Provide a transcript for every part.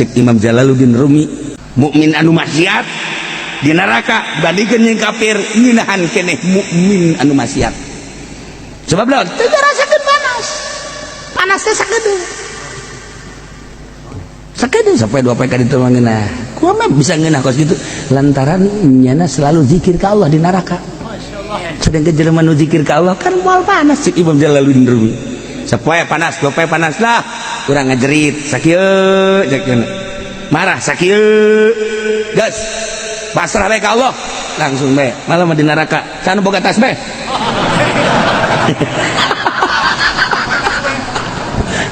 Cek Imam Jalaluddin Rumi, mukmin anu maksiat di neraka bandingkeun jeung kafir ngeunahan keneh mukmin anu maksiat. Sebab naon? Teu ngarasakeun panas. Panas teh sakedeung. Sakedeung sampai dua poe ka ditu mah ngeunah. Kumaha bisa ngeunah kos kitu? Lantaran nyana selalu zikir ka Allah di neraka. Sedangkan jelema nu zikir ka Allah kan moal panas, cek Imam Jalaluddin Rumi. Sapoe panas, dua poe panas lah, urang ngajerit sakieu cek marah sakieu. Geus pasrah bae ka Allah langsung bae, malah mah di neraka can boga tasbih.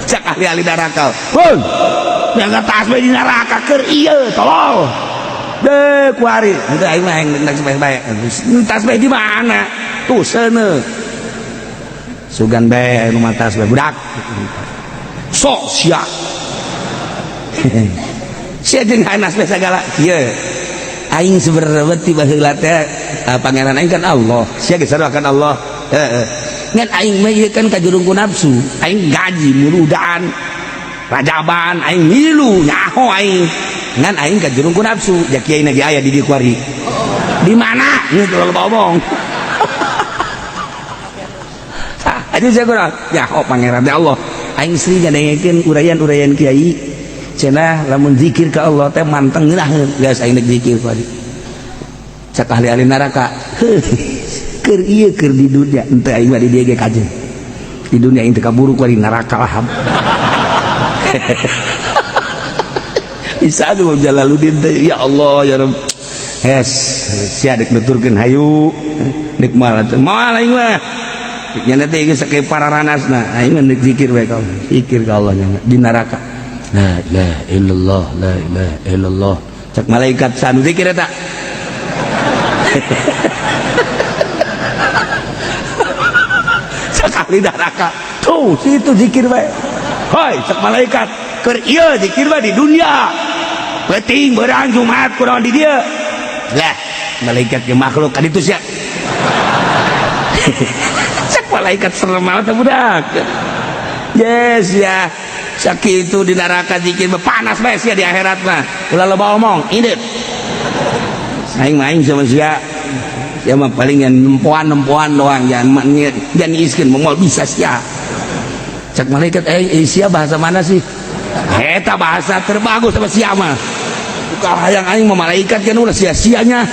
Cek ahli-ahli neraka, "Hei, yang tasbih di neraka keur ieu tolol." Deh kuari henteu aing mah hayang tasbih bae. Tasbih di mana? Tuh seuneu. Sugan bae anu mah tasbih budak. Sok sia. Sia jeung tasbih sagala. Kieu. Aing sebenarnya ti baheula teh pangeran aing kan Allah. Sia geus sarua kan Allah. Heeh. Ngan aing mah ieu kan kajurung ku nafsu. Aing gaji murudaan. Rajaban aing ngilu nyaho aing. Ngan aing kajurung ku nafsu. Ja kiai na ge aya di dieu kuari. Di mana? Geus loba omong. Aja saya kurang nyaho pangeran teh Allah. Aing sering ngadengekeun uraian-uraian kiai. Cenah lamun zikir ka Allah teh manteng ngeunaheun. Geus aing deuk zikir kuari. Cak ahli-ahli neraka. Heuh. Keur ieu keur di dunia henteu aing mah di dieu ge kajeun. Di dunia aing teu kaburu kuari neraka lah. Bisa aja Jalaluddin teh ya Allah ya Rabb. Hes sia deuk nuturkeun hayu deuk moal atuh. Moal aing mah. Nya teh geus sakieu pararanasna aing mah deuk zikir bae ka Allah. Zikir ka Allah nya di neraka. La ilaha illallah, la ilaha illallah. Cak malaikat sanu zikir eta. Cak ahli neraka. Tuh situ zikir bae. Hoi cak malaikat keur ieu zikir mah di dunia. Penting berang Jumat kurang di dia. Lah, malaikat ke makhluk kan itu sia. Cak malaikat serem banget budak. Yes ya. Sakitu di neraka zikir mah panas bae sia di akhirat mah. Ulah loba omong, indit. Aing mah aing sama sia. Sia mah paling yang nempoan-nempoan doang, jangan jangan iskeun moal bisa sia. Cak malaikat sia bahasa mana sih? Eta bahasa terbagus sama sia mah. Buka hayang aing mah malaikat kan ulah sia-sianya.